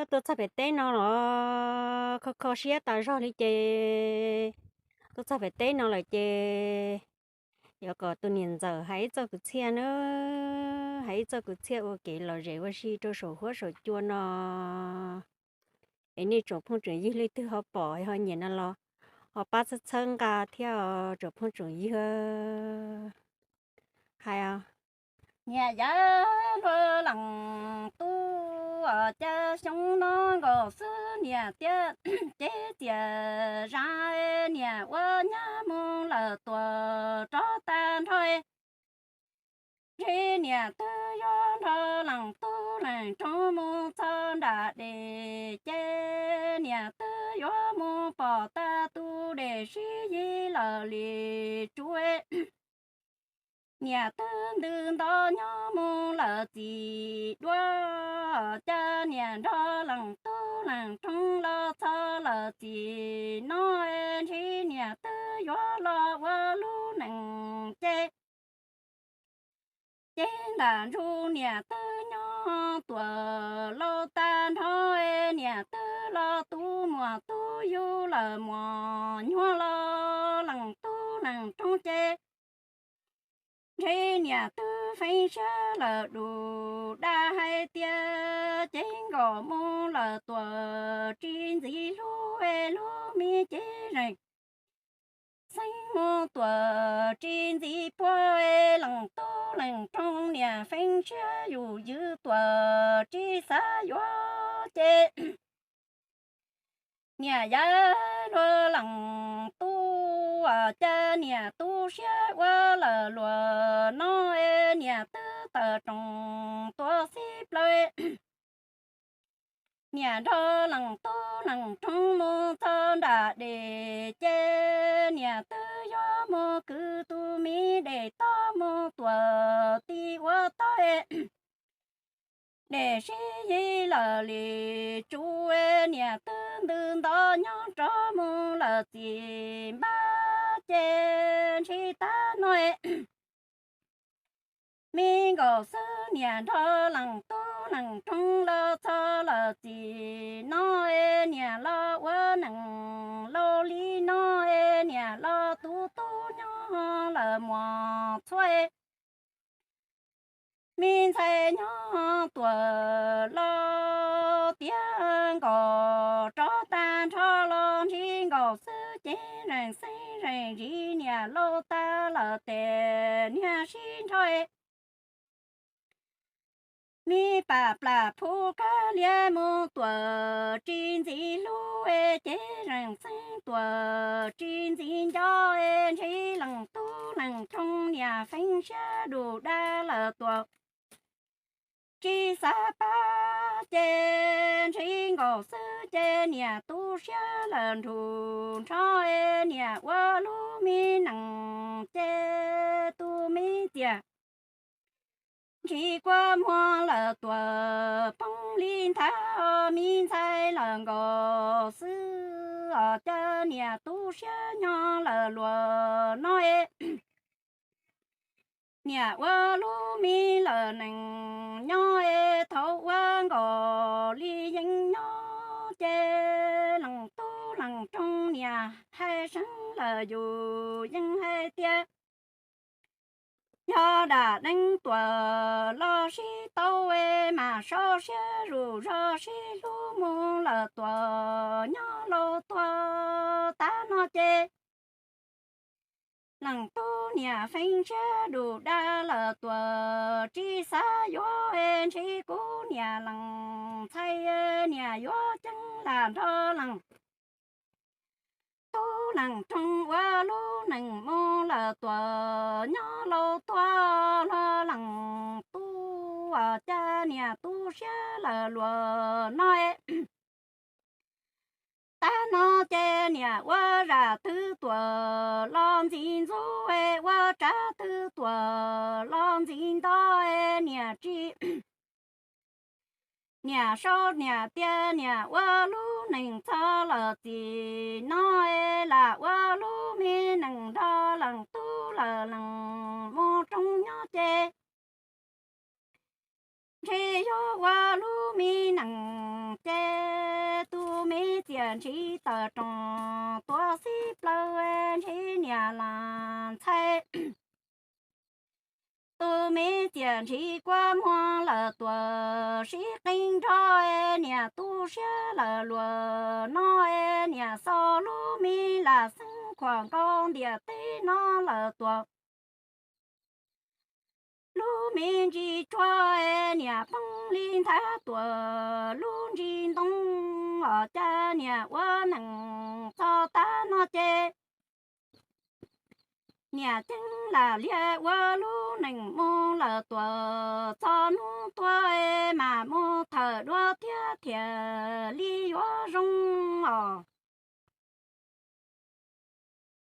Tuaj txog pem teb no los kho kho siab tas zog li ces, tuaj txog pem teb no lawm ces yuav kom tus niam ntxawm hais ib txoj kwv txhiaj na, hais ib txoj kwv txhiaj ua kev lom zem ua si rau saum huab saum cua no. Es nej tsoom phooj tsoom ywg leej twg ho pom ho nyiam no los ho pab txhawb txhawb nqa thiab os tsoom phooj tsoom ywg. Hais os. Niam yawg luag leej tub, cas xyoo no nkaus xwb niam tiaj cev txias zaj, niam ua nyab mus lawm tuam rov tag nrho. Ntshe niam twb yuav nrog leej tub leej roog mus txog nram dej ces, niam twb yuav mus pom tag tus dej sib yig lawm li tsuv. Niam twb ntws nto nyob mus lawm txim duab, cas niam nrog leej tub leej roog los txog lawm txim no, ntshe niam twb yuav los ua lub neej ces. Ces nram ntug niam twb nyob tuam laus tag nrho, niam twb los tu muam tu yug lawm muam nyuag los leej tub leej roog ces. Ntshe niam twb feeb siab lawm du daj hais tias ces nkaus mus lawm tuam tsis ntxim hlub, lub me cev zeej xeeb mus tuam tsis ntxim puag, leej tub leej roog niam feeb siab yus ywv tuam tsis xav yuav ces. Niam yawg luag leej tub, cas niam tu siab ua lawm luag no, niam twb tawm rooj tuaj xib plaws. Niam nrog leej tub leej roog mus txog nram dej ces, niam twb yuav mus kwv tus me dej toj mus tuam tim ua toj. Dej sib yig lawm li tsuv, niam twb ntws nto nyob rov mus lawm txim npab ces ntshe tag no. Me nkaus xwb niam nrog leej tub leej roog los txog lawm txim no, niam los ua neej laus li no, niam los tu tub nyob lawm muaj txhua. Me ntxhais nyob tuam los tiav nkaus rov tag nrho los ntsib nkaus xwb ces zeem xeeb zeem ntsis niam laus tag lawm tes niag sib nrho. Me pam plam phu kab liab mus tuam tsis ntxim hlub, ces zeem xeeb tuam tsis ntxim nco, ntsib leej tub leej roog niam feeb siab du daj lawm tuam tsis xav pab ces ntsib nkaus xwb ces niam tu siab lawm nrug nrho, niam ua lub me neej ces tus me txiaj ntsis kua muag lawm tuam poob li nthav, me ntxhais lawm nkaus xwb os, cas niam tu siab nyob lawm luag no. Niam ua lub me lawm neej nyob es thaum ua nkaus li yeej nyob ces leej tub leej roog niam hais seeb lawm yus yeej hais tias yog dam neeb tuam los sib tau es mam so siab zuj zog sib hlub mus lawm tuam nyob laus tuag tag no ces leej tub niam feeb siab du daj lawm tuam tsis xav yuav es ntsib kuv niam leej ntxhais niam yuav ceeb lam nrog leej tub leej roog ua lub neej mus lawm tuam nyob laus tuag luag leej tub, cas niam tu siab lawm luag no. Tag no ces niam ua zam twg tuam los ntxim ntxub, ua tsav twg tuam los ntxim nto, niam tsis niam sau niam tias niam ua lub neej txog lawm txim no, lam ua lub me neej nrog leej tub lawm leej mus rooj nyob ces ntshe yog ua lub me neej ces ntshiv taws roos tuav xib plawv, ntshiv niam las ntxhais. Tus me txiam ntshiv kua muag lawm tuam sib qeeg nrho, niam tu siab lawm luag no, niam xaus lub me lam xeeb khuam nkaus ntiam teb no lawm tuam lub me ntsis tsuag, niam poob li nthav tuam lub ntsis ntoo os, cas niam ua neej txog tav no ces niam ceeb lam liag ua lub neej mus lawm tuam txog hnub tuag, mas mus thawm dua thiab thiaj li yuav zoo os.